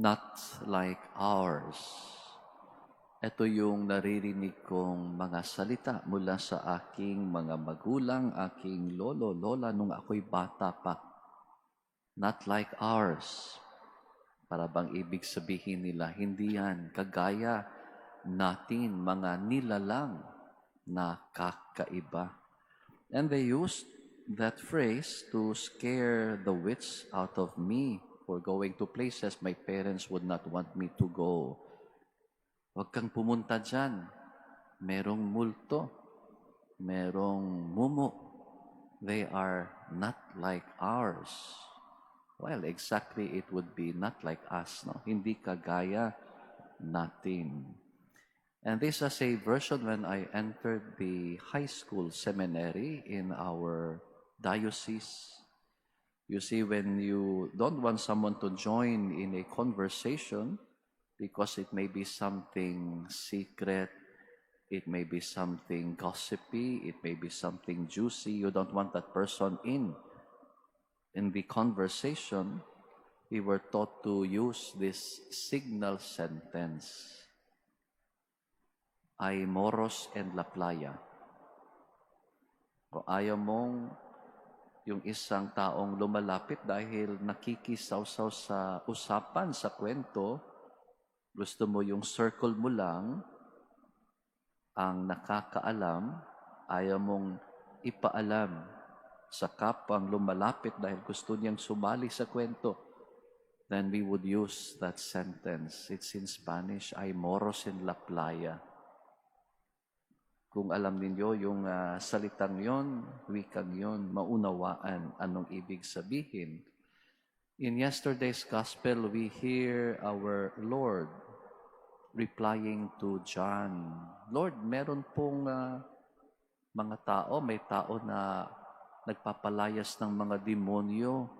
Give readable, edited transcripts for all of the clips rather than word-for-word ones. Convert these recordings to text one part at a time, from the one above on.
Not like ours. Ito yung naririnig kong mga salita mula sa aking mga magulang, aking lolo, lola nung ako'y bata pa. Not like ours. Para bang ibig sabihin nila, hindi yan kagaya natin, mga nilalang na kakaiba. And they used that phrase to scare the wits out of me for going to places my parents would not want me to go. "Huwag kang pumunta dyan. Merong multo. Merong mumu. They are not like ours." Well, exactly, it would be not like us, no? Hindi kagaya natin. And this is a version when I entered the high school seminary in our diocese. You see, when you don't want someone to join in a conversation because it may be something secret, it may be something gossipy, it may be something juicy, you don't want that person in the conversation, we were taught to use this signal sentence: "Hay moros en la playa." Kung ayaw mong yung isang taong lumalapit dahil nakikisawsaw sa usapan, sa kwento, gusto mo yung circle mo lang ang nakakaalam, ayaw mong ipaalam sa kapwang lumalapit dahil gusto niyang sumali sa kwento, then we would use that sentence. It's in Spanish, "Hay moros en la playa." Kung alam ninyo yung salitang yon, wikang yon, maunawaan anong ibig sabihin. In yesterday's gospel, we hear our Lord replying to John, "Lord, meron pong mga tao, may tao na nagpapalayas ng mga demonyo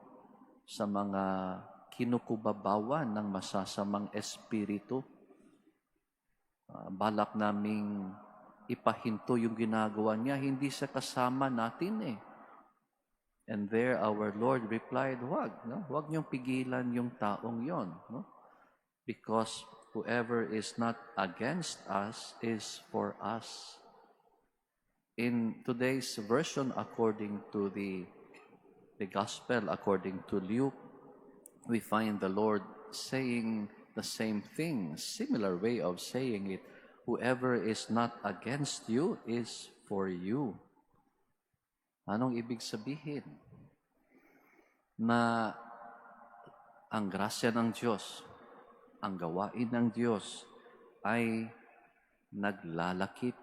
sa mga kinukubabawan ng masasamang espiritu. Balak naming ipahinto yung ginagawa niya, hindi siya kasama natin eh." And there our Lord replied, "Wag, no? Wag niyong pigilan yung taong yon, no? Because whoever is not against us is for us." In today's version, according to the Gospel, according to Luke, we find the Lord saying the same thing, similar way of saying it. "Whoever is not against you is for you." Anong ibig sabihin? Na ang grasya ng Diyos, ang gawain ng Diyos ay naglalakip,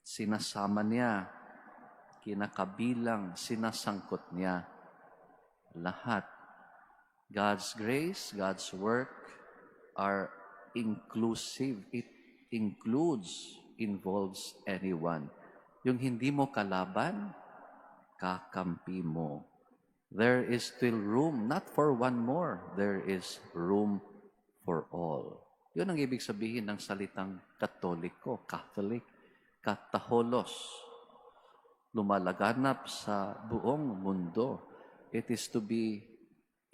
sinasama niya, kinakabilang, sinasangkot niya lahat. God's grace, God's work are inclusive. It includes, involves anyone. Yung hindi mo kalaban, kakampi mo. There is still room, not for one more, there is room for all. Yun ang ibig sabihin ng salitang Katoliko, Catholic, kataholos. Lumalaganap sa buong mundo. It is to be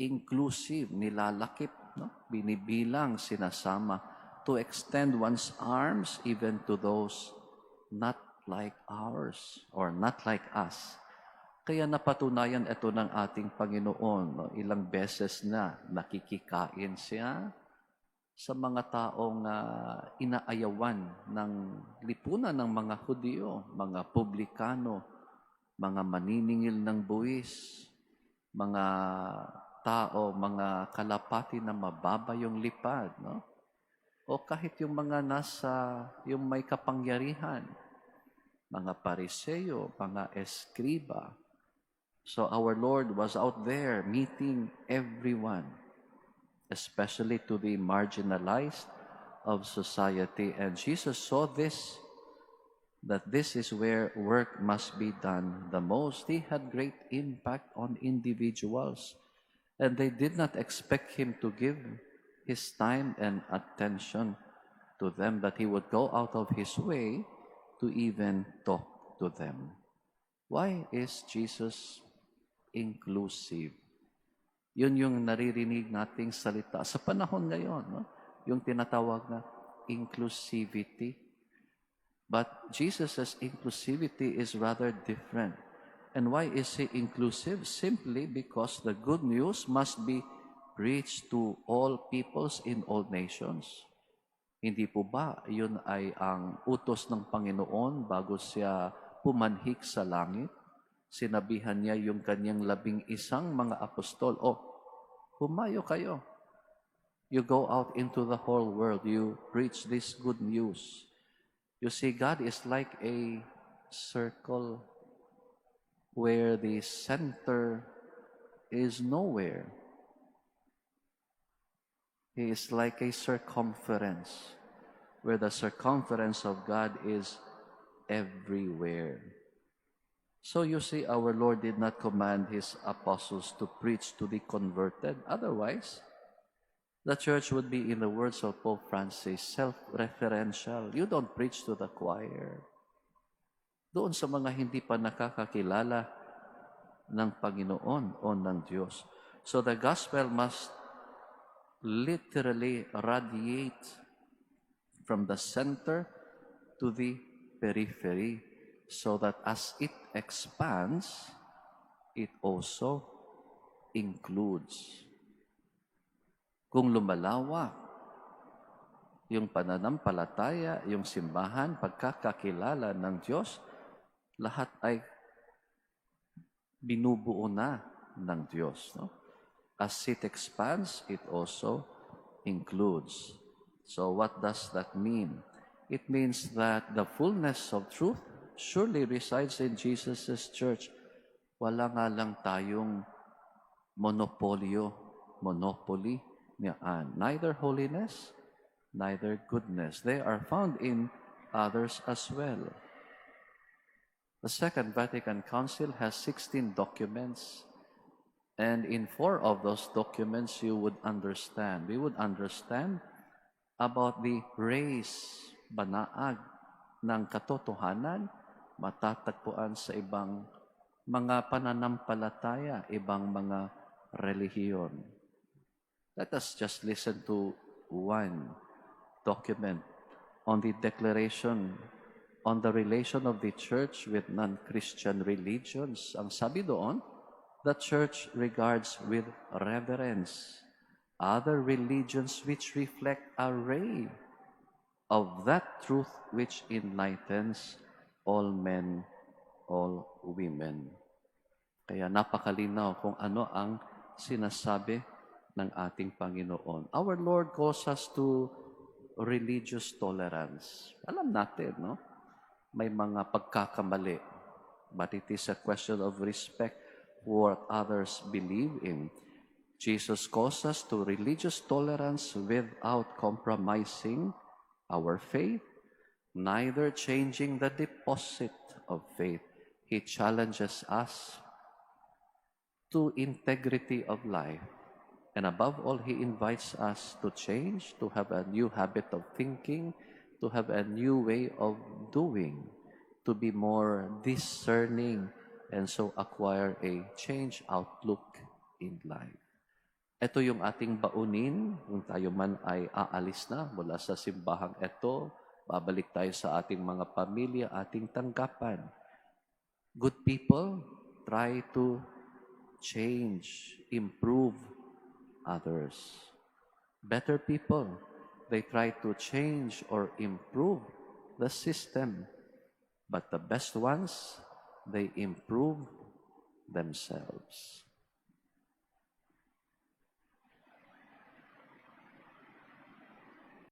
inclusive, nilalakip, no? Binibilang, sinasama, to extend one's arms even to those not like ours or not like us. Kaya napatunayan ito ng ating Panginoon. No? Ilang beses na nakikikain siya sa mga taong inaayawan ng lipunan ng mga Hudyo, mga publikano, mga maniningil ng buwis, mga tao, mga kalapati na mababa yung lipad, no? O kahit yung mga nasa, yung may kapangyarihan, mga Pariseo, mga eskriba. So our Lord was out there meeting everyone, especially to the marginalized of society. And Jesus saw this, that this is where work must be done the most. He had great impact on individuals, and they did not expect him to give his time and attention to them, that he would go out of his way to even talk to them. Why is Jesus inclusive? Yun yung naririnig nating salita sa panahon ngayon, no? Yung tinatawag na inclusivity. But Jesus' inclusivity is rather different. And why is he inclusive? Simply because the good news must be preached to all peoples in all nations. Hindi po ba yun ay ang utos ng Panginoon bago siya pumanhik sa langit? Sinabihan niya yung kanyang 11 mga apostol, "Oh, humayo kayo. You go out into the whole world. You preach this good news." You see, God is like a circle where the center is nowhere. He is like a circumference where the circumference of God is everywhere. So you see, our Lord did not command his apostles to preach to the converted. Otherwise, the church would be, in the words of Pope Francis, self-referential. You don't preach to the choir. Doon sa mga hindi pa nakakakilala ng Panginoon o ng Diyos. So the gospel must literally radiate from the center to the periphery so that as it expands, it also includes. Kung lumalawak yung pananampalataya, yung simbahan, pagkakakilala ng Diyos, lahat ay binubuo na ng Diyos. No? As it expands, it also includes. So what does that mean? It means that the fullness of truth surely resides in Jesus' church. Wala nga lang tayong monopolyo, monopoly niyaan. Neither holiness, neither goodness. They are found in others as well. The Second Vatican Council has 16 documents, and in four of those documents, you would understand. We would understand about the rays, banaag ng katotohanan, matatagpuan sa ibang mga pananampalataya, ibang mga relihiyon. Let us just listen to one document on the declaration on the relation of the church with non-Christian religions. Ang sabi doon, the church regards with reverence other religions which reflect a ray of that truth which enlightens all men, all women. Kaya napakalinaw kung ano ang sinasabi ng ating Panginoon. Our Lord calls us to religious tolerance. Alam natin, no? May mga pagkakamali. But it is a question of respect for what others believe in. Jesus calls us to religious tolerance without compromising our faith, neither changing the deposit of faith. He challenges us to integrity of life. And above all, He invites us to change, to have a new habit of thinking, to have a new way of doing, to be more discerning, and so acquire a changed outlook in life. Ito yung ating baunin kung tayo man ay aalis na mula sa simbahang ito, babalik tayo sa ating mga pamilya, ating tanggapan. Good people try to change, improve others. Better people, they try to change or improve the system. But the best ones, they improve themselves.